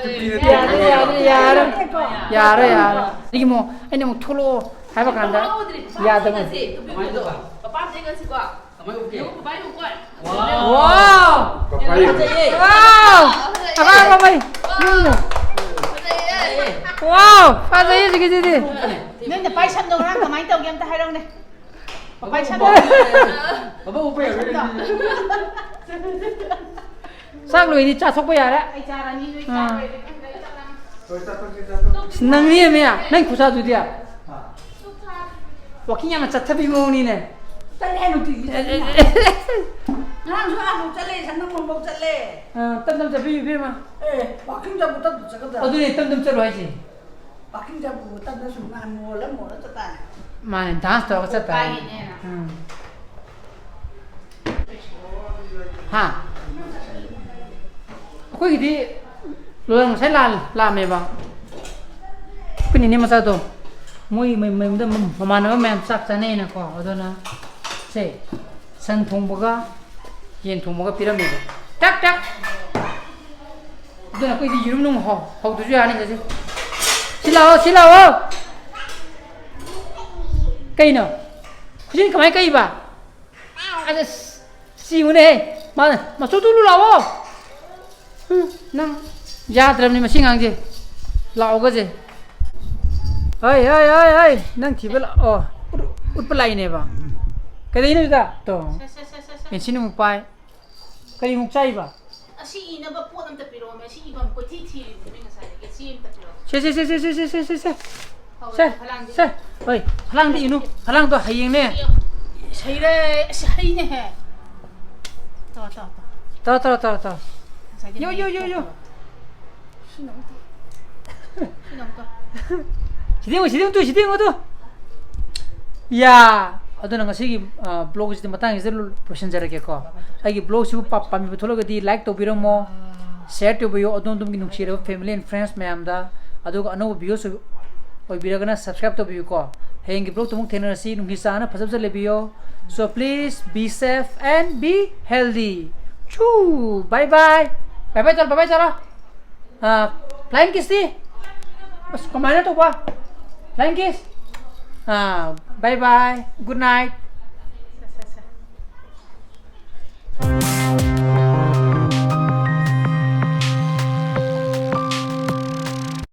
ꯇꯨꯄꯤ ꯅꯠꯇꯦ꯫ ꯌꯥꯔꯦ, ꯌꯥꯔꯦ, ꯌꯥꯔꯦ꯫ ꯌꯥꯔꯦ, ꯌꯥꯔꯦ꯫ ꯑꯩꯒꯤ ꯑꯃꯨꯛ, ꯑꯩꯅ ꯑꯃꯨꯛ ꯊꯣꯛꯂꯛꯑꯣ ꯍꯥꯏꯕ ꯀꯥꯟꯗ ꯌꯥꯗꯕ꯫ ꯄꯄꯥ ꯌꯦꯡꯉꯁꯤꯀꯣ꯫ ꯀꯃꯥꯏꯅ ꯎꯞꯀꯦ? ꯄꯄꯥ ꯌꯦꯡꯉꯁꯤꯀꯣ꯫ ꯀꯃꯥꯏꯅ ꯎꯞꯀꯦ? ꯌꯦꯡꯉꯨ, ꯄꯄꯥ ꯌꯦꯡꯉꯨꯀꯣ꯫ ꯋꯥꯎ! ꯄꯄꯥ ꯌꯦꯡꯉꯨ꯫ ꯐꯖꯩꯌꯦ꯫ ꯋꯥꯎ! ꯑꯉꯥꯡ ꯑꯃ ꯐꯖꯩꯌꯦ꯫ ꯋꯥꯎ! ꯐꯖꯩꯌꯦ ꯍꯧꯖꯤꯛꯀꯤꯁꯤꯗꯤ꯫ ꯅꯣꯏ ꯅꯄꯥꯏ ꯁꯝꯗꯣ ꯉꯔꯥꯡ ꯀꯃꯥꯏꯅ ꯇꯧꯒꯦ ꯑꯝꯇ ꯍꯥꯏꯔꯛꯎꯅꯦ꯫ ꯄꯄꯥꯏ ꯁꯝꯗꯣ꯫ ꯄꯄꯥ ꯎꯞꯄ ꯌꯥꯔꯣꯏ꯫ ꯆꯥꯛ ꯂꯣꯏꯔꯗꯤ ꯆꯥꯊꯣꯛꯄ ꯌꯥꯔꯦ꯫ ꯑꯩ ꯆꯥꯔꯅꯤ, ꯅꯣꯏ ꯑꯥ꯫ ꯆꯥꯔꯣꯏꯗꯤ ꯈꯪꯗ꯭ꯔꯦ, ꯑꯩ ꯆꯥꯛ ꯂꯥꯝꯃꯦ꯫ ꯍꯣꯏ, ꯆꯥꯊꯣꯛꯀꯦ, ꯆꯥꯊꯣꯛꯀꯦ꯫ ꯑꯁ, ꯅꯪꯅꯦꯃꯦ, ꯅꯪ ꯈꯨꯠꯁꯥꯗꯨꯗꯤ꯫ ꯋꯥꯀꯤꯡ ꯌꯥꯝꯅ ꯆꯠꯊꯕꯤ ꯃꯑꯣꯡꯅꯤꯅꯦ꯫ ꯆꯠꯂꯦ, ꯅꯨꯡꯇꯤꯒꯤ ꯆꯠꯂꯦ꯫ ꯉꯔꯥꯡꯁꯨ ꯑꯥꯕꯨꯛ ꯆꯠꯂꯦ, ꯁꯪꯒꯝ ꯈꯣꯡꯐꯥꯎ ꯆꯠꯂꯦ꯫ ꯑꯥ, ꯇꯞ ꯇꯞ ꯆꯠꯄꯤꯌꯨ, ꯏꯕꯦꯝꯃ꯫ ꯑꯦ, ꯋꯥꯀꯤꯡ ꯆꯠꯄꯨ ꯇꯞꯅ ꯆꯠꯀꯗ꯭ꯔꯥ? ꯑꯗꯨꯅꯦ, ꯇꯞ ꯇꯞ ꯆꯠꯂꯣ ꯍꯥꯏꯁꯦ꯫ ꯋꯥꯀꯤꯡ ꯆꯠꯄꯨ ꯇꯞꯅ ꯁꯨꯝ ꯉꯥꯏ ꯃꯣꯜꯂ ꯃꯣꯜꯂ ꯆꯠꯇꯥꯔꯦ꯫ ꯃꯥꯅꯦ, dance ꯇꯧꯔꯒ ꯆꯠꯇꯥꯔꯦ꯫ ꯀꯥꯏꯒꯤꯅꯦꯅ꯫ ꯎꯝ꯫ ꯍꯥ? ꯑꯩꯈꯣꯏꯒꯤꯗꯤ ꯂꯣꯏꯔ ꯉꯁꯥꯏ ꯂꯥ-, ꯂꯥꯛꯑꯝꯃꯦꯕ꯫ ꯑꯩꯈꯣꯏ ꯅꯤꯅꯦ ꯃꯆꯥꯗꯣ꯫ ꯃꯣꯏ ꯃ-, ꯃꯌꯨꯝꯗ ꯃ-, ꯃꯃꯥꯟꯅꯕ ꯃꯌꯥꯝ ꯆꯥꯛ ꯆꯥꯅꯩꯅꯀꯣ꯫ ꯑꯗꯨꯅ ꯁꯦ, ꯁꯟ ꯊꯣꯡꯕꯒ ꯌꯦꯟ ꯊꯣꯡꯕꯒ ꯄꯤꯔꯝꯃꯦꯕ꯫ ꯇꯛ ꯇꯛ꯫ ꯑꯗꯨꯅ ꯑꯩꯈꯣꯏꯗꯤ ꯌꯦꯔꯨꯝ ꯅꯨꯡ ꯍꯧ-, ꯍꯧꯗ꯭ꯔꯁꯨ ꯌꯥꯅꯤ ꯉꯁꯤ꯫ ꯁꯤ ꯂꯥꯛꯑꯣ, ꯁꯤ ꯂꯥꯛꯑꯣ꯫ ꯀꯩꯅꯣ? ꯈꯨꯖꯤꯟ ꯀꯃꯥꯏꯅ ꯀꯛꯏꯕ? ꯑꯁ, ꯁꯤ ꯌꯦꯡꯉꯨꯅꯦꯍꯦ꯫ ꯃꯥꯅ, "ꯃꯆꯨ ꯇꯨꯂꯨ ꯂꯥꯛꯑꯣ꯫" ꯍꯨꯝ, ꯅꯪ ꯌꯥꯗ꯭ꯔꯕꯅꯤ ꯃꯁꯤ ꯑꯉꯥꯡꯁꯦ꯫ ꯂꯥꯛꯑꯣꯒꯁꯦ꯫ ꯍꯣꯏ, ꯍꯣꯏ, ꯍꯣꯏ, ꯍꯣꯏ꯫ ꯅꯪ ꯊꯤꯕ ꯂꯥꯛꯑꯣ꯫ ꯎꯠ-, ꯎꯠꯄ ꯂꯥꯛꯏꯅꯦꯕ꯫ ꯀꯩꯗꯧꯅꯣ ꯁꯤꯗ? ꯇꯣ꯫ ꯁꯦ, ꯁꯦ, ꯁꯦ, ꯁꯦ, ꯁꯦ꯫ ꯄꯦꯟꯁꯤꯜ ꯑꯃꯨꯛ ꯄꯥꯏ꯫ ꯀꯔꯤꯃꯨꯛ ꯆꯥꯏꯕ? ꯑꯁꯤ ꯏꯅꯕ ꯄꯣꯠ ꯑꯝꯇ ꯄꯤꯔꯛꯑꯣꯃꯦ꯫ ꯑꯁꯤ ꯏꯐꯝ ꯀꯣꯏꯊꯤ ꯊꯤꯔꯤꯕꯅꯦ ꯉꯁꯥꯏꯗꯒꯤ꯫ ꯑꯁꯤ ꯑꯝꯇ ꯄꯤꯔꯛꯑꯣ꯫ ꯁꯦ, ꯁꯦ, ꯁꯦ꯫ ꯍꯧꯔꯦ, ꯁꯦ, ꯐꯂꯥꯡꯗꯤ꯫ ꯁꯦ꯫ ꯍꯣꯏ, ꯐꯂꯥꯡꯗꯤ ꯏꯅꯨ꯫ ꯐꯂꯥꯡꯗꯣ ꯍꯌꯦꯡꯅꯦ꯫ ꯁꯩꯔꯦ, ꯑꯁ, ꯍꯩꯅꯦꯍꯦ꯫ ꯇꯧꯔꯣ, ꯇꯧꯔꯣ, ꯇꯧꯔꯣ꯫ ꯇꯧꯔꯣ, ꯇꯧꯔꯣ, ꯇꯧꯔꯣ, ꯇꯧꯔꯣ꯫ ꯉꯁꯥꯏꯒꯤ ꯌꯣ, ꯌꯣ, ꯌꯣ, ꯌꯣ꯫ ꯁꯤꯅ ꯑꯃꯨꯛ ꯁꯤꯗꯤ ꯌꯦꯡꯉꯨ, ꯁꯤꯗꯤ ꯌꯦꯡꯉꯨ ꯇꯨ, ꯁꯤꯗꯤ ꯌꯦꯡꯉꯨ ꯇꯨ꯫ ꯌꯥ, ꯑꯗꯨꯅ ꯉꯁꯤꯒꯤ ꯕ꯭ꯂꯣꯒꯁꯤꯗꯤ ꯃꯇꯥꯡꯁꯤꯗ ꯂꯣꯏꯁꯤꯟꯖꯔꯒꯦꯀꯣ꯫ ꯑꯩꯒꯤ ꯕ꯭ꯂꯣꯒꯁꯤꯕꯨ ꯄꯥꯝꯕꯤꯕ ꯊꯣꯛꯂꯒꯗꯤ ꯂꯥꯏꯛ ꯇꯧꯕꯤꯔꯝꯃꯣ, ꯁꯤꯌꯔ ꯇꯧꯕꯤꯌꯨ ꯑꯗꯣꯝ ꯑꯗꯣꯝꯒꯤ ꯅꯨꯡꯁꯤꯔꯕ ꯐꯦꯃꯤꯂꯤ ꯑꯦꯟ ꯐ꯭ꯔꯦꯟꯁ ꯃꯌꯥꯝꯗ꯫ ꯑꯗꯨꯒ ꯑꯅꯧꯕ ꯚꯤꯌꯨꯁ ꯑꯣꯏꯕꯤꯔꯒꯅ ꯁꯕꯁꯀ꯭ꯔꯥꯏꯕ ꯇꯧꯕꯤꯌꯨꯀꯣ꯫ ꯍꯌꯦꯡꯒꯤ ꯕ꯭ꯂꯣꯒꯇ ꯑꯃꯨꯛ ꯊꯦꯡꯅꯔꯁꯤ꯫ ꯅꯨꯡꯁꯤ ꯆꯥꯅ ꯐꯖ ꯐꯖ ꯂꯩꯕꯤꯌꯣ꯫ So please be safe and be healthy. ꯆꯨ, bye bye. Bye bye ꯇꯧꯔꯣ, bye bye ꯇꯧꯔꯣ꯫ ꯐ꯭ꯂꯥꯏꯡ ꯀꯤꯁꯇꯤ ꯑꯁ ꯀꯃꯥꯏꯅ ꯇꯧꯕ? Flying kiss. Bye bye, good night.